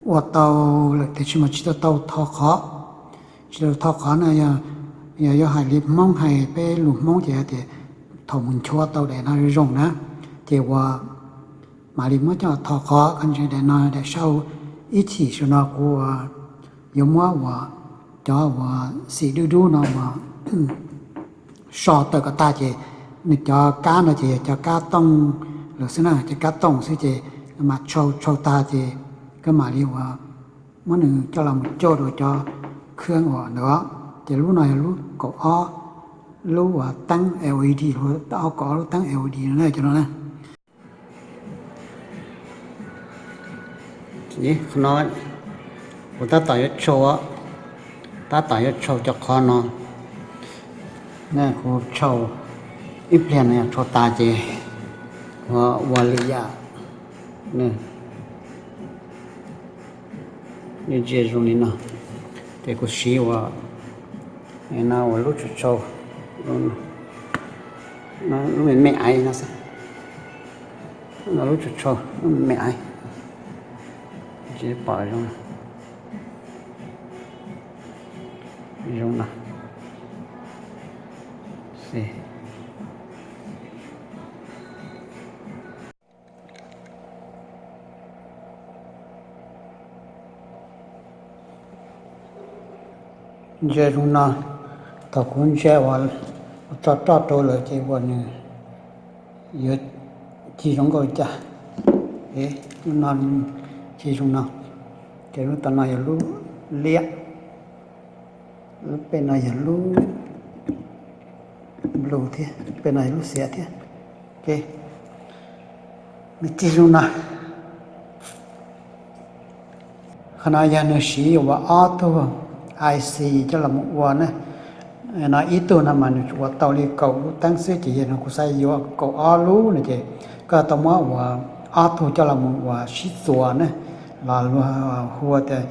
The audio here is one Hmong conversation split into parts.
ua tau lawm tiam sis mas tsis tau tau tho qhov. Tsis tau tho qhov na, yog, yog hais li Hmoob hais peb lus Hmoob ces tias thaum mus nchuav tau daim no zoo na, ces uas mam li muab coj tho qhov. Koj ntsia daim no, daim sau ib chim saum no kuv yuav muab uas cov uas xim dub dub no uas so tawm kom tag ces nws cov kab no ces yog cov kab tooj lawm xwb na, cov kab tooj xwb ces mam tshau tshau tag ces koj mam li uas muab nws coj los mus coj dua cov khab uas ntawd. Ces lub no yog lub kaum ob lub uas teeb L E D, kaum ob lub teeb L E D no na, cov no na. Qhov no kuv tab tom yuav tshau, tab tom yuav tshau cov qhov no. Kuv tshau ib pliag no yog tshau tas ces kuv ua lwm yam. Ntsia zoo li no, ces kuv siv ua, no ua lub tshau tshau, lub me me aiv no xwb. Lub tshau tshau, lub me me aiv, tsis pom zoo, zoo no. Ntsia zoo no, thaum kuv ntsia uas tso roj rau lawm ces uas nws yuav cig zoo nkauj li cas. Lub no cig zoo no, ces lub tom no yog lub liab, lub pem no yog lub blue thiab, pem no yog lub xiav thiab. Nws cig zoo no. Qhov no yog nws siv uas ob tug I C coj los mus ua na. No ib tug no mas nws tsuas ua tau li kaum lub teeb xwb, ces yog no kuv xav yuav kaum ob lub no ces koj tau muab uas ob tug coj los mus uas sib txuas na, los luag hu ua tias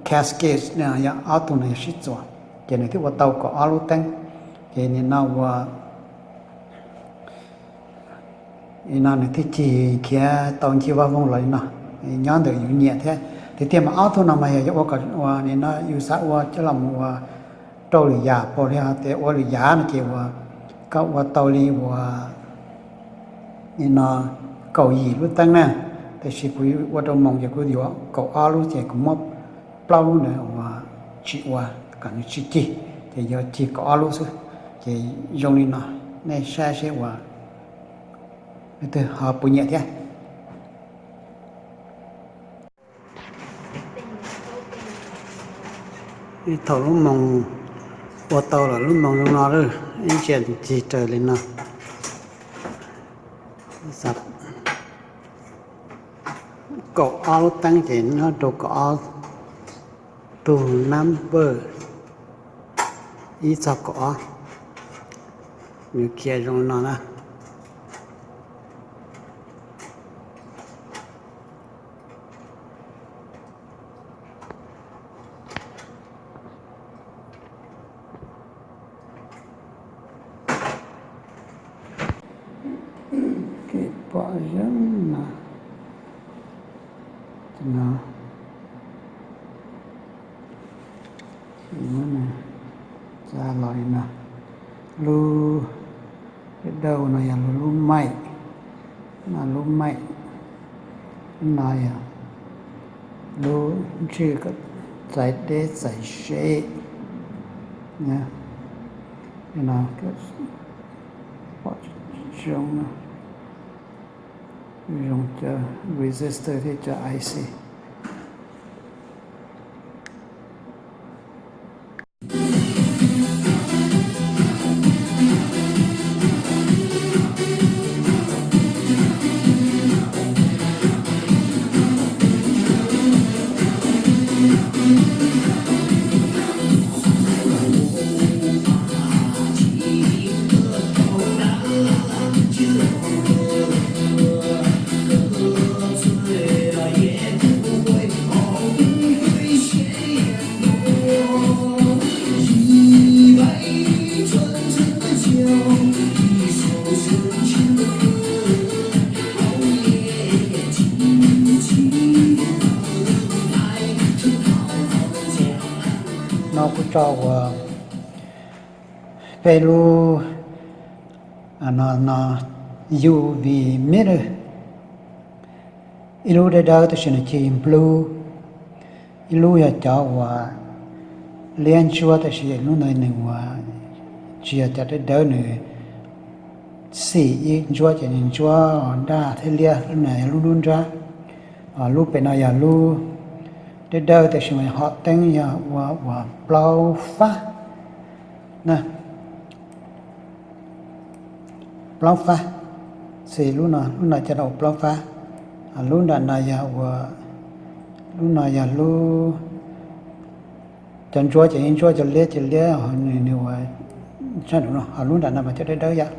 cascade, yog ob tug no yog sib txuas, ces nws thiaj ua tau kaum ob lub teeb. Ces nim no ua no nws thiaj cig khiav tau ncig vaj voog los li no, nyob ntawm yus nyiam thiab. Tiag tiag mas ob tug no mas yog ua kom ua nim no yus xav ua coj los mus ua rau lwm yam, pom li hais tias ua lwm yam no ces uas koj ua tau li uas nim no kaum yim lub teeb na, tiam sis kuv ua rau moos ces kuv yuav kaum ob lub ces kuv muab plaub lub ntawd uas tsis ua, kom nws tsis cig, ces yuav cig kaum ob lub xwb. Ces zoo li no, nej saib seb uas leej twg ho puas nyiam thiab. Thaum lub moos ua tau lawm, lub moos zoo no lawm, ib ntsia cig raws li no. Kaum ob lub teeb ces nyob rau kaum ob tug number, ib txog kaum ob, nws khiav zoo li no na. Kev pom zoo no, no, txav los li no. Lub dawb no yog lub maim, no lub maim, no yog lub ntswj kom txais deb txais seb. No pom zoo, zoo cov resistor thiab cov I C. Tso ua peb lub no no, U V emitter, ib lub dawb dawb tab sis nws cig blue, ib lub yog cov uas liab ntsuab tab sis lub ntawd nws uas tsis yog cov dawb dawb, nws xim ib ntsuab ces nws ntsuab daj thiab liab, lub no yog lub nruab nrab. Lub pem no yog lub dawb dawb tab sis mas hom teeb yog ua uas plaub fab na, plaub fab. Xws lub no, lub no cov no ua plaub fab. Lub nram no yog ua, lub no yog lub, cov ntsuab ces yeej ntsuab cov liab cov liab, nws ua, ho lub nram no mas cov dawb dawb yom.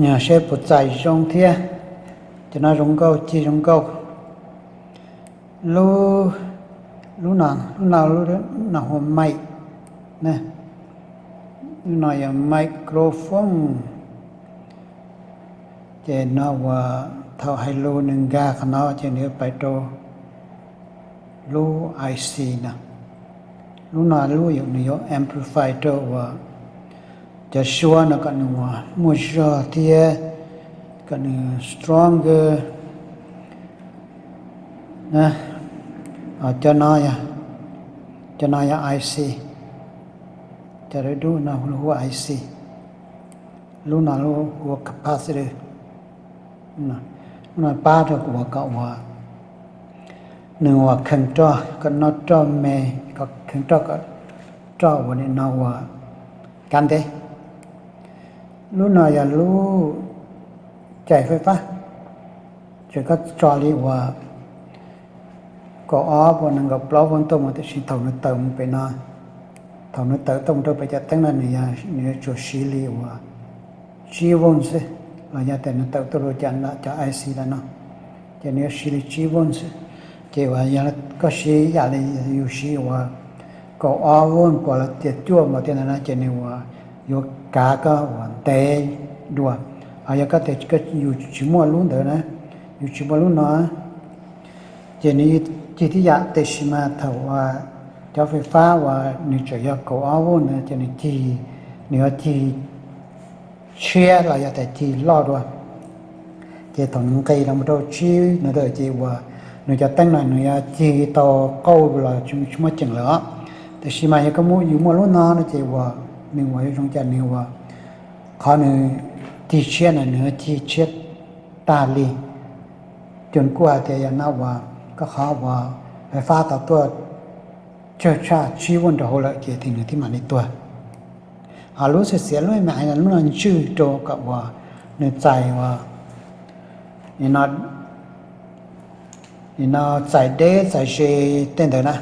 Yog seb puas txais zoo thiab. Cov no zoo nkauj, cig zoo nkauj. Lub, lub no, lub no, lub no hu ua mic, lub no yog microphone. Ces no uas thaum hais lus nws nkag qhov no ces nws yuav pais rau lub I C no. Lub no lub nws yuav amplify rau uas cov suab no kom nws uas muaj zog thiab kom nws stronger. Cov no, cov no yog I C, cov dub dub no hu ua I C. Lub no hu ua capacitor. Lub no pab rau uas kom uas nws uas kheev roj kom noj roj me, kom kheev roj kom roj uas nim no uas kav ntev. Lub no yog lub cais fais fab, ces koj tso li uas kaum ob puas nees nkaum plaub volt tuaj mus, tiam sis thaum nws tawm mus pem no, thaum nws tawm tuaj mus rau pem cov teeb no nws yuav tsuas siv li uas tsib volt xwb, los yog tias nws tawm tuaj rau cov I C lawm no, ces nws yuav siv li tsib volt xwb. Ces uas yog koj siv yam li yus siv uas kaum ob volt puas los tias cuaj npaum tias ntawd no ces nws uas yuav kav koj uas ntev dua. Ho yog koj tias yus tsis muaj lub ntawd na, yus tsis muaj lub no, ces nws cig tib yam, tiam sis mas thaum uas cov fais fab uas nws tseem yog kaum ob volt ntawd ces nws cig, nws yuav cig tshiab los yog tias cig loj dua. Ces thaum nws nqis los mus rau tsib no ces uas nws cov teeb no nws yuav cig tau qauj los tsis muaj ceem lawm os. Tiam sis mas yog koj muaj, yus muaj lub no no ces uas nws uas yuav zoo cas nws uas qhov nws cig tshiab na nws yuav cig tshiab tag li. Ces kuj hais tias yog no uas koj qhov uas fais fab tau tuaj tsawg tshaj tsib volt rau hauv lawm ces nws thiaj mam li tuag. Ho lub xiav xiav lub me me no lub no ntswj rau kom uas nws txais uas nim no txais deb txais ze tej ntawd na.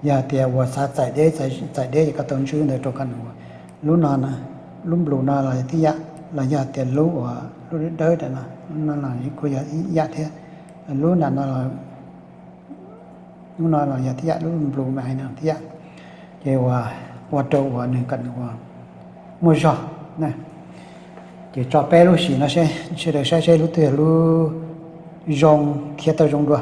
Yog tias uas xav txais deb, txais deb ces koj tau ntswj ntawd rau kom nws, lub no, lub blue no los tib yam, los yog tias lub uas lub dawb dawb no, lub no los kuj yog ib yam thiab. Lub nram no, lub no los yog tib yam, lub blue me no tib yam. Ces uas ua rau uas nws kom nws uas muaj zog na. Ces tso peb lub sim no seb sawv daws saib seb lub twg yog lub zoo, khiav tau zoo dua.